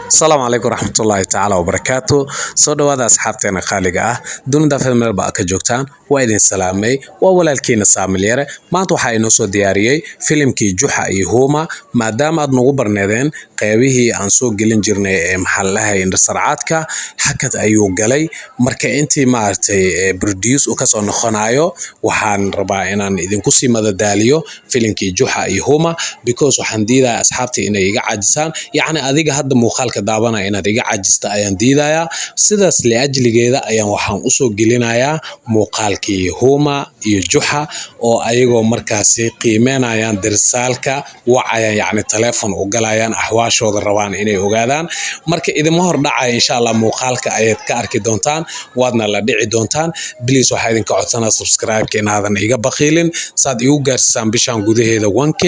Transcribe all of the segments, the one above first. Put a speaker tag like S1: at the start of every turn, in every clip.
S1: Asalaamu calaykum waraxmatullaahi tacaala wabarakaatu. Soo dhowaada asxaabteena qaaliga ah, dunida meel ba ka joogtaan, waa idin salaamay. Waa walaalkiina Saamil Yare. Maanta waxaa inoo soo diyaariyey filimkii Juxa iyo Huuma. Maadaama aad nagu barneedeen qeybihii aan soo gelin jirnay ee maxaa la dhahay indhasarcaadka, hakad ayuu galay. Marka intii maaragtay produce uu kasoo noqonayo, waxaan rabaa inaan idinku sii madadaaliyo filimkii Juxa iyo Huuma, because waxaan diidaya asxaabtii inay iga caajisaan. Yacni adiga hadda muuqaalka daabanaya inaad iga caajista ayaan diidayaa. Sidaas liajligeeda ayaan waxaan usoo gelinayaa muuqaalkii Huma iyo Juxa oo ayagoo markaasi qiimeynayaan dirsaalka, wacayaan, yacni teleefon u galayaan, axwaashooda rabaan inay ogaadaan. Marka idinma hor dhacaya, insha Allah muuqaalka ayaad ka arki doontaan, waadna la dhici doontaan. Please, waxaa idinka codsanaa subscribe-ka inaadan iga baqiilin, saad igu gaarsiisaan bishan gudaheeda 1K.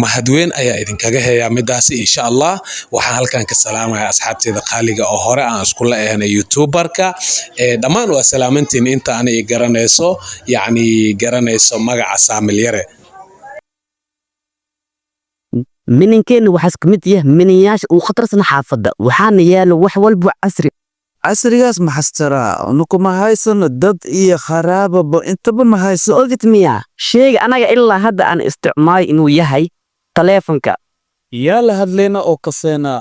S1: Mahadweyn ayaa idinkaga heyaa midaasi, insha Allah. Waxaan halkan ka salaamaya asxaabteeda qaaliga oo hore aan iskula ahnay youtuberka dhammaan. Waa salaamantiin inta ani garanayso, yacni garanayso magaca Saamil Yare.
S2: Mininkeenna waxaas ka mid yahay miniyaasha uu khatarsan xaafadda, waxaana yaalo wax walba casri.
S3: Casrigaas maxastaraa, nukuma haysano dad iyo kharaababa intaba ma hayso.
S2: Ogid miya sheega anaga ilaa hadda aan isticmaalo inuu yahay taleefanka.
S3: Yaa la hadlayna oo kaseena?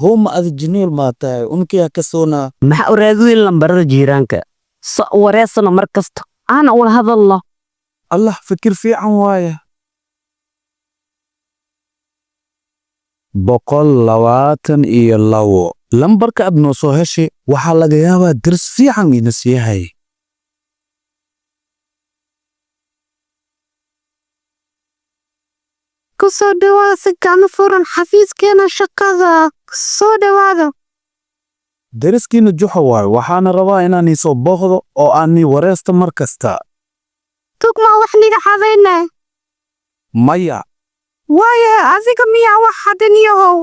S3: Huma, adi jiniil maa tahay? Unkiyaa kasoona.
S2: Maxaa u raadiweyn lambarada jiiraanka so wareesano mar kasta aana ula hadalno?
S3: Allah, fikir fiican waaya. 122 lambarka aad noo soo heshay, waxaa laga yaabaa daris fiican ina siiyahay.
S4: Ku soo dhawaada si gacmo furan xafiiskeena shaqada. Soo dhawaada.
S3: Dariskiina Juxa waayo, waxaana rabaa inaan ii soo booqdo oo aan nii wareesto mar kasta.
S4: Tugma wax niga xadaynay?
S3: Maya.
S4: Waaye, adiga miyaa wax xadiniyahow?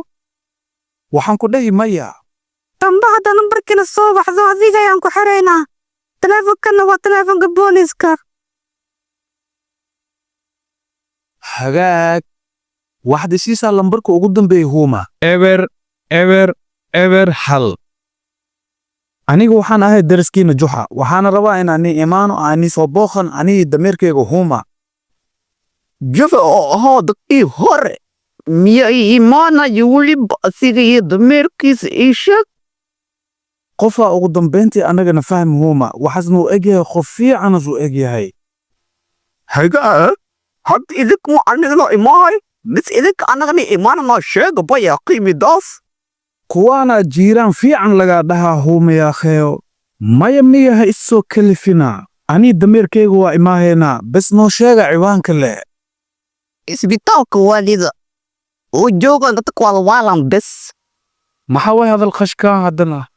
S3: Waxaan ku dhahi maya.
S4: Damba hadda nambarkiina soo baxdo, adiga ayaan ku xiraynaa. Taleefankanna waa taleefanka booliiska.
S3: Hagaag, waxaad isiisaa lambarka ugu dambeeya, Huuma.
S5: 0 0 0 1.
S3: Aniga waxaan ahay dariskiina Juxa, waxaana rabaa inaan nii imaano, aan nii soo booqan, anigii dameerkayga Huuma.
S2: Jufa oo ahaa dadkii hore miya imaanayo weliba asiga iyo dameerkiisa? Ii sheeg.
S3: Qofaa ugu dambayntii annagana fahmi, Huuma, waxaasna uu egyahay qof fiicanas uu egyahay.
S2: Hagaag, hadda idinku anigana imaay mis idinka annagana imaanana, sheega baya qiimidaas.
S3: Kuwaana jiiraan fiican lagaa dhahaa, Huuma yaakheeyo. Maya, miya ha isoo kalifina, anii dameerkayga waa imaahaynaa. Bes noo sheega ciwaanka leh.
S2: Isbitaalka waalida oo joogan dadka waalwaalan bes.
S3: Maxaa way hadal qashkaa haddana?